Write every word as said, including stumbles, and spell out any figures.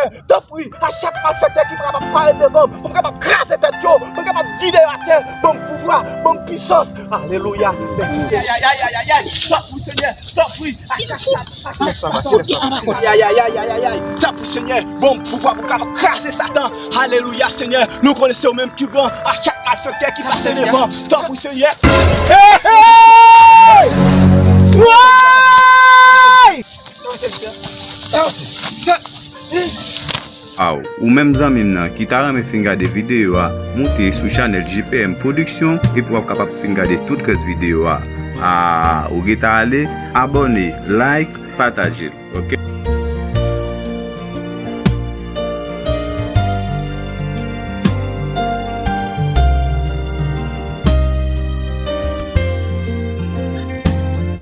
Senyè, tanpri, a chak malfektè ki kapab parèt devan m, pou m kapab kraze tèt yo, pou m kapab vide yo atè, ban m pouvwa, ban m pisans. Alelouya. Mèsi. Ayayayayayay. Tanpri, Senyè, tanpri. Silans, papa, silans, papa, silans. Ayayayayayay. Tanpri, Senyè, ban m pouvwa pou m kapab kraze Satan. Alelouya, Senyè. Nou konnen se ou menm ki gran. A chak malfektè ki pase devan m, tanpri, Senyè. Hey, hey! Woy! Aw, ou menm zanmi m nan ki ta renmen fin gade videyo a, moute sou chanèl J P M Production epi w ap kapab fin gade tout rès videyo a. A, ou gentan ale, abòne, like, pataje l, oke?